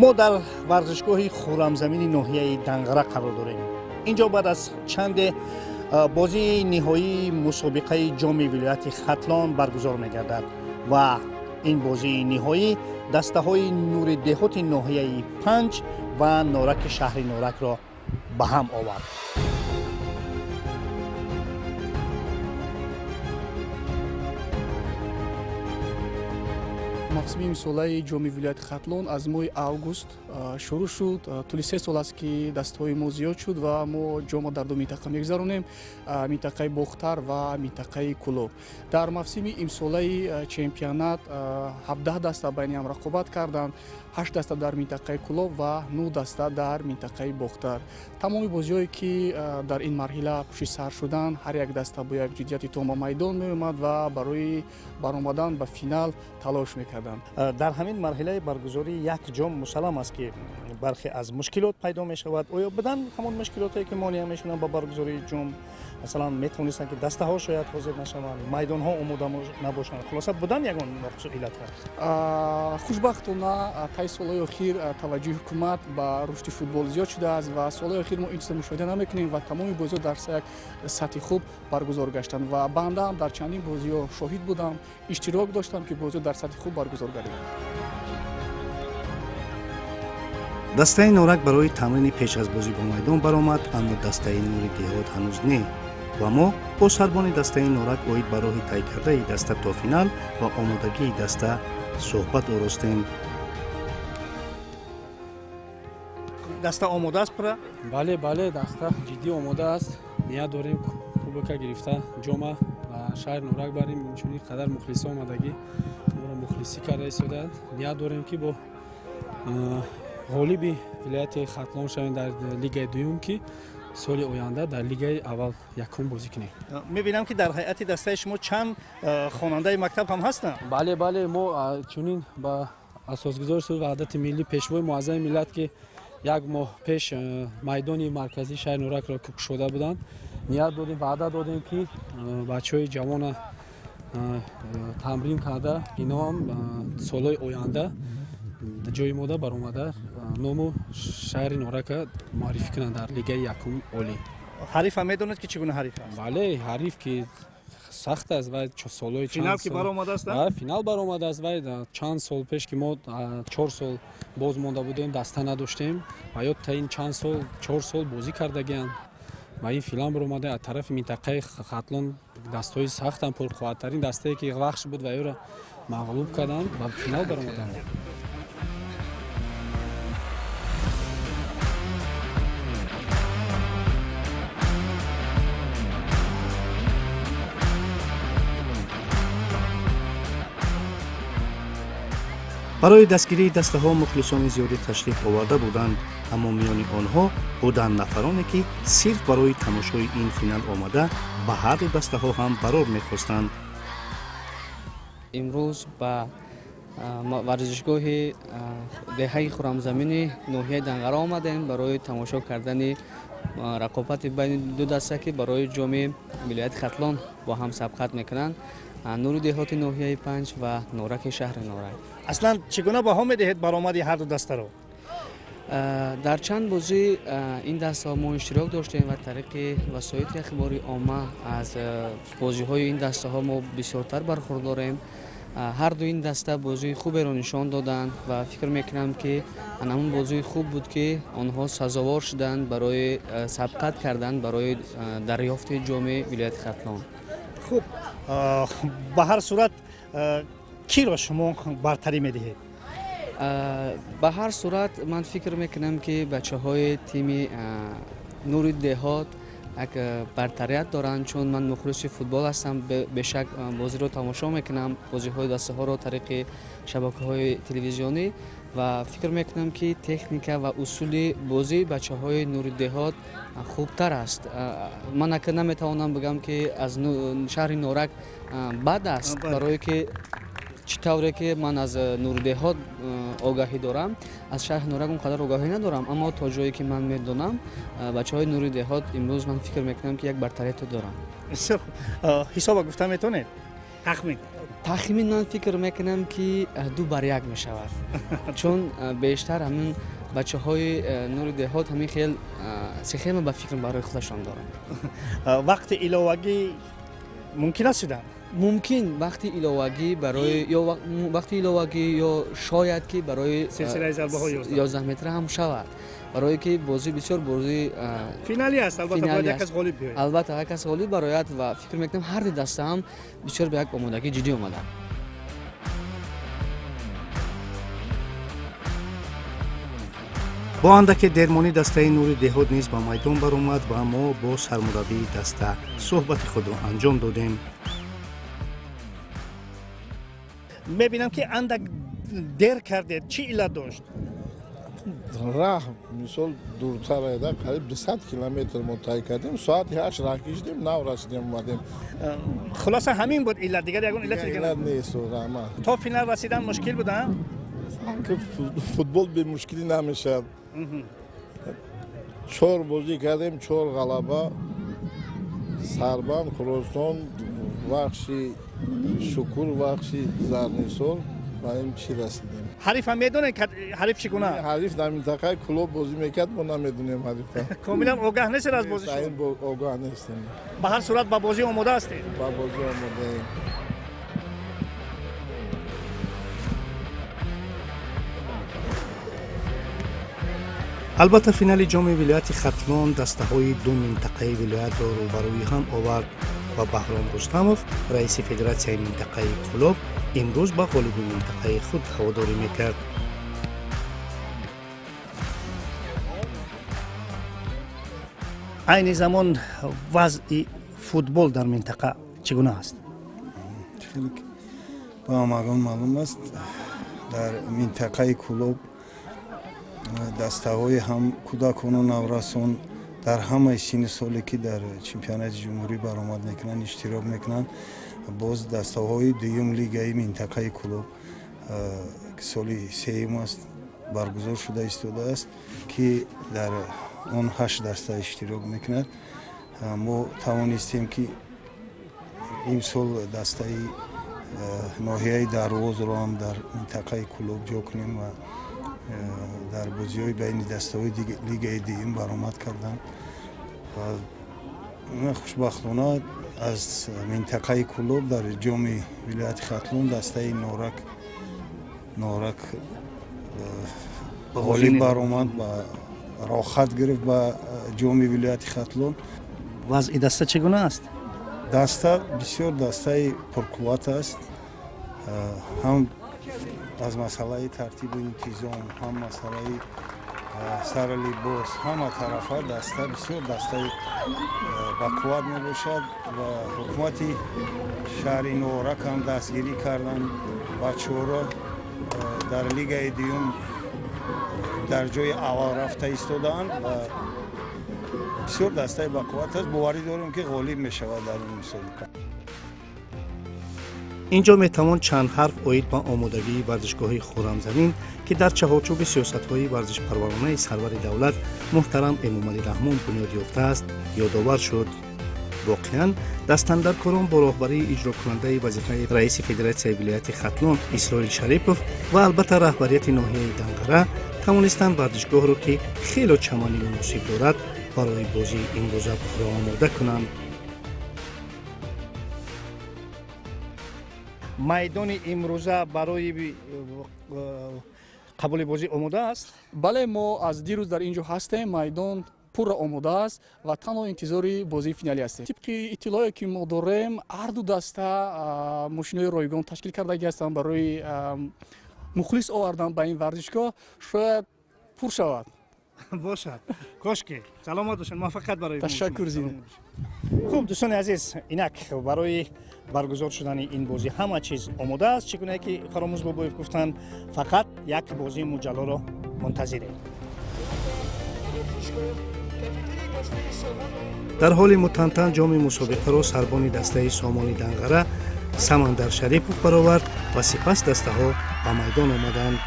Мо дар варзишгоҳи Хуррамзамини ноҳияи Данғара қарор дорем. Инҷо баъд аз чанде бозии ниҳоии мусобиқаи ҷоми вилояти Хатлон баргузор мегардад ва ин бозии ниҳоӣ дастаҳои Нури Деҳоти ноҳияи Панҷ ва Нораки шаҳри Норакро ба ҳам овард. Мавсими имсолаи ҷоми вилояти Хатлон аз моҳи август шурӯъ шуд. Тӯли 3 сол аст, ки дастаҳои мо зиёд шуд ва мо ҷомро дар ду минтақа мегузаронем: минтақаи Бохтар ва минтақаи Кӯлоб. Дар мавсими имсолаи чемпионат 17 даста байни ҳам рақобат карданд: 8 даста дар минтақаи Кӯлоб ва 9 даста дар минтақаи Бохтар. Тамоми бозиҳое, ки дар ин марҳила пушти сар шуданд, ҳар як даста бо як ҷиддияти том ба майдон меомад ва барои баромадан ба финал талош мекарданд. Дар ҳамин марҳилаи баргузории як ҷом мусаллам аст, ки бархе аз мушкилот пайдо мешавад. Оё будан ҳамон мушкилотое, ки монеа мешаванд ба баргузории ҷом? Масалан, метавонистанд, ки дастаҳо шояд ҳозир нашаванд, майдонҳо омода набошанд. Хулоса, будан ягон ноқису иллатҳо? Хушбахтона, таи солҳои охир таваҷҷӯҳи ҳукумат ба рушди футбол зиёд шудааст ва солҳои охир мо ин чизро мушоҳида намекунем ва тамоми бозиҳо дар як сатҳи хуб баргузор гаштанд ва банда ҳам дар чандин бозиҳо шоҳид будам, иштирок доштам, ки бозиҳо дар сатҳи хуб баргузор гардиданд. Дастаи Норак барои тамрини пеш аз бозӣ ба майдон баромад, аммо дастаи Нури Деҳот ҳанӯз не. Ва мо бо сарбони дастаи Норак оид ба роҳи тай кардаи даста то финал ва омодагии даста суҳбат оростем. Даста омода аст пурра? Бале, бале, даста ҷиддӣ омода аст. Ният дорем кубока гирифта ҷома ба шаҳри Норак барем. Инчунин қадар мухлисо омадагӣ моро мухлисӣ карда истодаанд. Ният дорем, ки бо ғолиби вилояти Хатлон шавем дар лигаи дуюм, ки соли оянда дар лигаи аввал якум бозӣ кунем. Мебинам, ки дар ҳайати дастаи шумо чанд хонандаи мактаб ҳам ҳастанд. Бале, бале, мо чунин ба асосгузори сулҳу ваҳдати миллӣ, пешвои муаззами миллат, ки як моҳ пеш майдони марказии шаҳри Норакро кушода буданд, ният додем, ваъда додем, ки бачаҳои ҷавона тамрин карда, иноам солҳои оянда ҷои мода баромада ному шаҳри Норака муаррифӣ кунанд дар лигаи якум олӣ. Ҳарифам медонед, ки чӣ гуна ҳариф аст? Бале, ҳариф ки сахт аст ва солҳои финал ки баромадааст. Финал баромадааст. Вай чанд сол пеш, ки мо 4 сол боз монда будем, даста надоштем ва ё та ин чанд сол, 4 сол бозӣ кардагианд ва ин финал баромада. Аз тарафи минтақаи Хатлон дастҳои сахтанд, пурқувваттарин дастае, ки Вахш буд, ва ёро мағлуб карданд, ба финал баромаданд. Барои дастгирии дастаҳо мухлисони зиёдӣ ташриф оварда буданд, аммо миёни онҳо буданд нафароне, ки сирф барои тамошои ин финал омада, ба ҳарду дастаҳо ҳам барор мехостанд. Имрӯз ба варзишгоҳи деҳаи Хуррамзамини ноҳияи Данғара омадем барои тамошо кардани рақобати байни ду даста, ки барои ҷоми вилояти Хатлон бо ҳам сабқат мекунанд: Нури Деҳоти ноҳияи Панҷ ва Нораки шаҳри Норак. Аслан, чӣ гуна баҳо медиҳед баромади ҳарду дастаро? Дар чанд бозӣ ин дастаҳо мо иштирок доштем ва тариқи васоити ахбори омма аз бозиҳои ин дастаҳо мо бисёртар бархурдорем. Ҳарду ин даста бозии хуберо нишон доданд ва фикр мекунам, ки ҳамон бозии хуб буд, ки онҳо сазовор шуданд барои сабқат кардан барои дарёфти ҷоми вилояти Хатлон. Хуб, ба ҳар сурат, киро шумо бартарӣ медиҳед? Ба ҳар сурат, ман фикр мекунам, ки бачаҳои тими Нури Деҳот як бартарият доранд, чун ман мухлиси футбол ҳастам, бешак бозиро тамошо мекунам, бозиҳои дастаҳоро тариқи шабакаҳои телевизионӣ, ва фикр мекунам, ки техника ва усули бозии бачаҳои Нури Деҳот хубтар аст. Ман ака наметавонам бигӯям, ки аз шаҳри Норак бад аст, барое ки чӣ тавре ки ман аз Нуридеҳот огаҳӣ дорам, аз шаҳри Норак он қадар огаҳӣ надорам, аммо то ҷое ки ман медонам, бачаҳои Нуридеҳот имрӯз, ман фикр мекунам, ки як бартариятро доранд. Бисёр хуб. Ҳисоба гуфта метавонед? Тахмин. Тахмин ман фикр мекунам, ки 2-1 мешавад. Чун бештар ҳамин бачаҳои Нури Деҳот ҳамин хел схема ба фикрам барои худашон доранд. Вақти иловагӣ мумкин аст шудан? Мумкин вақти иловагӣ барои ё вақти иловагӣ ё шояд ки барои силсилаи зарбаҳои 11 метра ҳам шавад. Барое ки бозӣ бисёр бозии финалӣ аст, албатта бояд як кас ғолиб биёяд. Албатта як кас ғолиб барояд ва фикр мекунам ҳар ду даста ҳам бисёр ба як омодагии ҷиддӣ омаданд. Бо андаке дермонӣ дастаи Нури Деҳот низ ба майдон баромад ва мо бо сармураббии даста суҳбати худро анҷом додем. Мебинам, ки андак дер кардед, чӣ иллат дошт? Раҳ мисол дуртар еда, қариб 200 километр мо тай кардем, соати 8 раҳ кишидем, нав расидем, омадем. Хулоса ҳамин буд иллат, дигар ягон иллати дигар иллат нест, раҳмат. То финал расидан мушкил буд, а? Футбол бемушкилӣ намешавад. 4 бозӣ кардем, 4 ғалаба. Сарбанд, Хуросон, Вахши Шукур, Вахши Зарнисор, ба ин чӣ расидем. Ҳарифам медонед, ҳариф чӣ гуна? Ҳариф дар минтақаи Кӯлоб бозӣ мекард, мо намедонем ҳарифа. Комилан огаҳ нестед аз бозӣ шумо? Огаҳ нестем. Ба ҳар сурат ба бозӣ омода ҳастед? Ба бозӣ омодаем. Албатта финали ҷоми вилояти Хатлон дастаҳои ду минтақаи вилоятро рӯбарӯи ҳам овард ва Баҳром Рустамов, раиси федератсияи минтақаи Кӯлоб, имрӯз ба ғолиби минтақаи худ ҳаводорӣ мекард. Айни замон вазъи футбол дар минтақа чӣ гуна аст? Ба ҳамагон маълум аст, дар минтақаи Кӯлоб дастаҳои ҳам кӯдакону наврасон дар ҳамаи синни соле, ки дар чемпионати ҷумҳурӣ баромад мекунанд, иштирок мекунанд. Боз дастаҳои дуюм лигаи минтақаи Кӯлоб, ки соли сеюм аст баргузор шуда истодааст, ки дар он 8 даста иштирок мекунад. Мо тавонистем, ки имсол дастаи ноҳияи Дарвозро ҳам дар минтақаи Кӯлоб ҷо кунем ва дар бозиҳои байни дастаҳои лигаи дуюм баромад карданд. Хушбахтона аз минтақаи Кӯлоб дар ҷоми вилояти Хатлон дастаи Норак ғолиб баромад ва роҳхат гирифт ба ҷоми вилояти Хатлон. Вазъи даста чӣ гуна аст? Даста бисёр дастаи пурқувват аст, ҳам аз масъалаи тартибу интизом, ҳам масъалаи сари либос, ҳама тарафа даста бисёр дастаи бақувват мебошад ва ҳукумати шаҳри Норак ҳам дастгирӣ карданд. Бачаҳоро дар лигаи дуюм дар ҷои аввал рафта истодаанд ва бисёр дастаи бақувват аст. Боварӣ дорем, ки ғолиб мешавад дар ин мусобиқа. Инҷо метавон чанд ҳарф оид ба омодагии варзишгоҳи Хӯрамзамин, ки дар чаҳорчӯби сиёсатҳои варзишпарваронаи сарвари давлат муҳтарам Эмомалӣ Раҳмон бунёд ёфтааст, ёдовар шуд. Воқеан дастандаркорон бо роҳбарии иҷрокунандаи вазифаи раиси федератсияи вилояти Хатлон Исроил Шарипов ва албатта раҳбарияти ноҳияи Данғара тавонистанд варзишгоҳро, ки хело чамани муносиб дорад, барои бозии имрӯза пурра омода кунанд. Майдони имрӯза барои қабули бозӣ омода аст? Бале, мо аз дирӯз дар ин ҷо ҳастем. Майдон пурра омода аст ва танҳо интизори бозии финалӣ ҳастем. Тибқи иттилоъе, ки мо дорем, ҳар ду даста мошинои ройгон ташкил кардагӣ ҳастанд барои мухлис овардан ба ин варзишгоҳ. Шояд пур шавад. Бошад, кошки. Саломат бошед, муваффақият барои. Ташаккур зиёд. Хуб, дӯстони азиз, инак барои баргузор шудани ин бозӣ ҳама чиз омода аст. Чӣ гунае ки Фаромӯз Бобоев гуфтанд, фақат як бозии муҷаллоро мунтазирем. Дар ҳоли мутантан ҷоми мусобиқаро сарбони дастаи Сомони Данғара Самандар Шарипов баровард ва сипас дастаҳо ба майдон омаданд.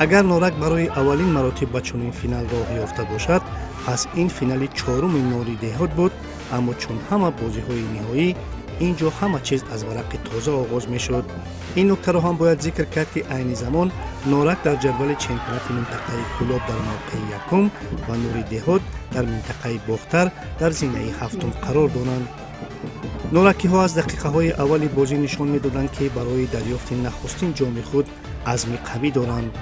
Агар Норак барои аввалин маротиб ба чунин финал роҳ ёфта бошад, пас ин финали чоруми Нури Деҳот буд, аммо чун ҳама бозиҳои ниҳоӣ, ин ҷо ҳама чиз аз варақи тоза оғоз мешуд. Ин нуктаро ҳам бояд зикр кард, ки айни замон Норак дар ҷадвали чемпионати минтақаи Кӯлоб дар мавқеи якум ва Нури Деҳот дар минтақаи Бохтар дар зинаи ҳафтум қарор доранд. Норакиҳо аз дақиқаҳои аввали бозӣ нишон медоданд, ки барои дарёфти нахустин ҷоми худ азми қавӣ доранд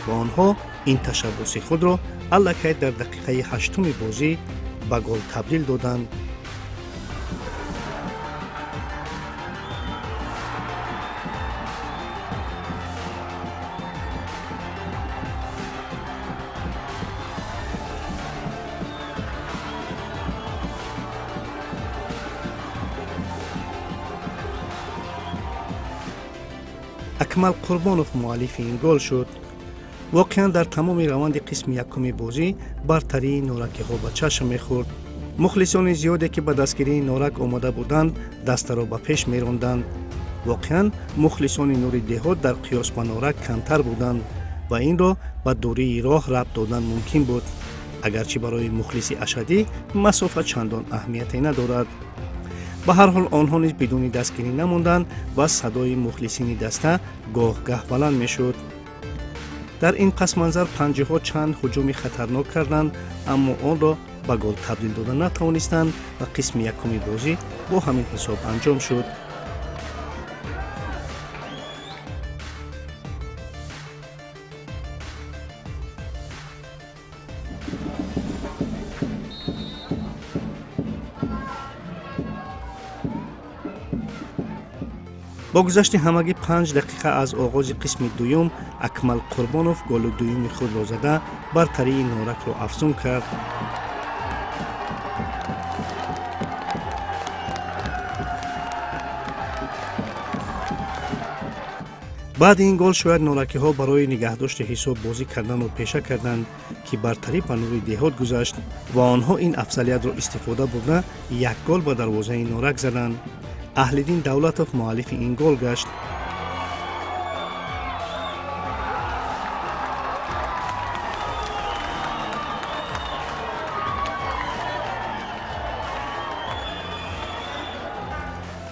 ва онҳо ин ташаббуси худро аллакай дар дақиқаи ҳаштуми бозӣ ба гол табдил доданд. Акмал Қурбонов муаллифи ин гол шуд. Воқеан дар тамоми раванди қисми якуми бозӣ бартарии норакиҳо ба чашм мехӯрд. Мухлисони зиёде, ки ба дастгирии Норак омода буданд, дастаро ба пеш меронданд. Воқеан мухлисони Нури Деҳот дар қиёс ба Норак камтар буданд ва инро ба дурии роҳ рабт додан мумкин буд, агарчи барои мухлиси ашаддӣ масофа чандон аҳамияте надорад. Ба ҳар ҳол онҳо низ бидуни дастгирӣ намонданд ва садои мухлисини даста гоҳ-гаҳ баланд мешуд. Дар ин пасманзар панҷиҳо чанд ҳуҷуми хатарнок карданд, аммо онро ба гол табдил дода натавонистанд ва қисми якуми бозӣ бо ҳамин ҳисоб анҷом шуд. Бо гузашти ҳамагӣ 5 дақиқа аз оғози қисми дуюм, Акмал Қурбонов голи дуюми худро зада бартарии Норакро афзун кард. Баъди ин гол шояд норакиҳо барои нигаҳдошти ҳисоб бозӣ карданро пеша карданд, ки бартарӣ ба Нури Деҳот гузашт ва онҳо ин афзалиятро истифода бурда як гол ба дарвозаи Норак заданд. Аҳлиддин Давлатов муаллифи ин гол гашт.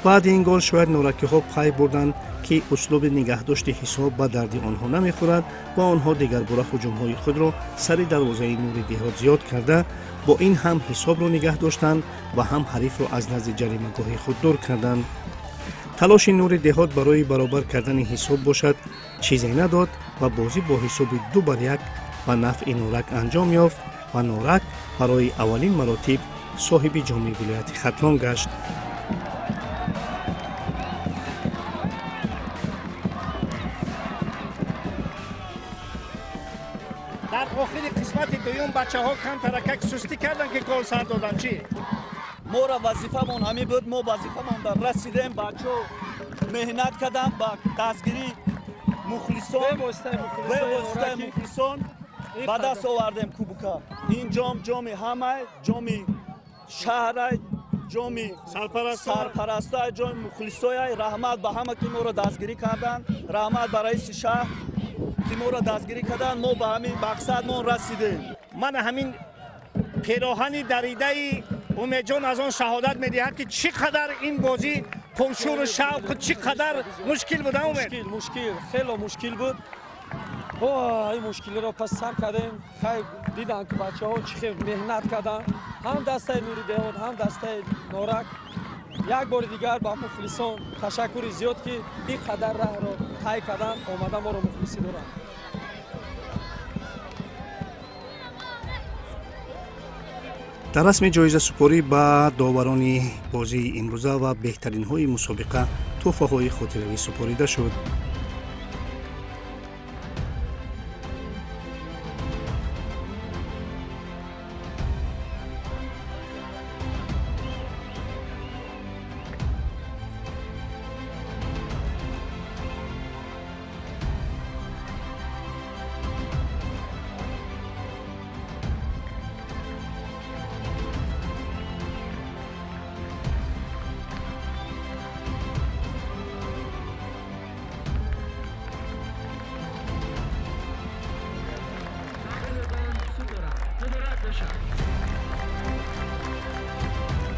Баъди ин гол шояд норакиҳо пай бурданд, ки услуби нигаҳдошти ҳисоб ба дарди онҳо намехӯрад ва онҳо дигарбора ҳуҷумҳои худро сари дарвозаи Нури Деҳот зиёд карда, бо ин ҳам ҳисобро нигаҳ доштанд ва ҳам ҳарифро аз назди ҷаримагоҳи худ дур карданд. Талоши Нури Деҳот барои баробар кардани ҳисоб бошад чизе надод ва бозӣ бо ҳисоби 2-1 ба нафъи Норак анҷом ёфт ва Норак барои аввалин маротиб соҳиби ҷоми вилояти Хатлон гашт. Дар охири қисмати дуюм бачаҳо камтаракак сустӣ карданд, ки гол сар доданд. Чӣ? Моро вазифамон ҳамин буд, мо вазифамон расидем, бачаҳо меҳнат карданд ба дастгирии мухлисон, бевоситаи мухлисон ба даст овардем кубука. Ин ҷом ҷоми ҳамай, ҷоми шаҳрай, ҷоми сарпарастай, ҷоми мухлисояй. Раҳмат ба ҳама, ки моро дастгирӣ карданд, раҳмат ба раиси шаҳр, ки моро дастгирӣ карданд. Мо ба ҳамин мақсадмон расидем. Ман ҳамин пироҳани даридаи Умедҷон аз он шаҳодат медиҳад, ки чӣ қадар ин бозӣ пуршӯру шавқ, чӣ қадар мушкил буда. Умед, мушкил, хело мушкил буд. Ин мушкилиро пас сар кардем. Хай диданд, ки бачаҳо чӣ хел меҳнат карданд, ҳам дастаи Нури Деҳот, ҳам дастаи Норак. Як бори дигар ба мухлисон ташаккури зиёд, ки ин қадар раҳро тай карданд, омада моро мухлисӣ доранд. Дар расми ҷоизасупорӣ ба доварони бозии имрӯза ва беҳтаринҳои мусобиқа тӯҳфаҳои хотиравӣ супорида шуд.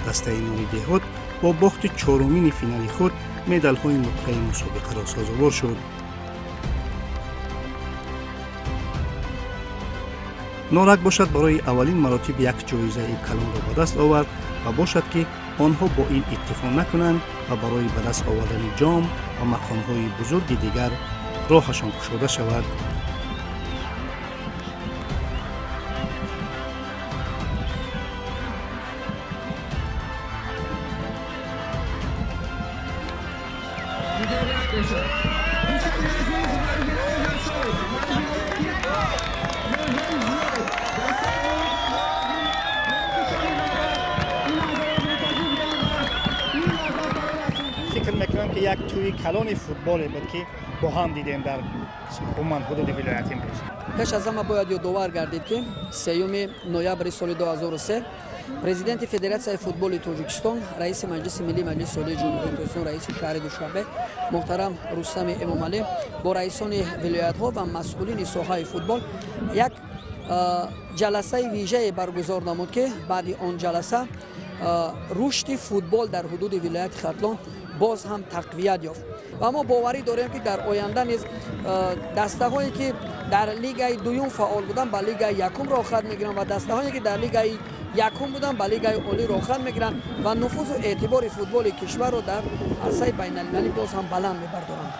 Дастаи Нури Деҳот бо бохти чорумини финали худ медалҳои нуқраи мусобиқаро сазовор шуд. Норак бошад, барои аввалин маротиб як ҷоизаи калонро ба даст овард ва бошад, ки онҳо бо ин иктифо накунанд ва барои ба даст овардани ҷом ва мақомҳои бузурги дигар роҳашон кушода шавад. Фикр мекунам, ки як тӯи калони футболе буд, ки бо ҳам дидем дар умуман ҳудуди вилоят имрӯз. Пеш аз ҳама бояд ёдовар гардид, ки 3 ноябри соли 2003 президенти Федератсияи футболи Тоҷикистон, раиси Маҷлиси Миллии Маҷлиси Олии Ҷумҳурии Тоҷикистон, раиси шаҳри Душанбе муҳтарам Рустами Эмомалӣ бо раисони вилоятҳо ва масъулини соҳаи футбол як ҷаласаи вижае баргузор намуд, ки баъди он ҷаласа рушди футбол дар ҳудуди вилояти Хатлон боз ҳам тақвият ёфт. Ва мо боварӣ дорем, ки дар оянда низ дастаҳое, ки дар лигаи дуюм фаъол буданд, ба лигаи якум роҳхат мегиранд ва дастаҳое, ки дар лигаи якум буданд, ба лигаи олӣ роҳхат мегиранд ва нуфузу эътибори футболи кишварро дар арсаи байналмилалӣ боз ҳам баланд мебардоранд.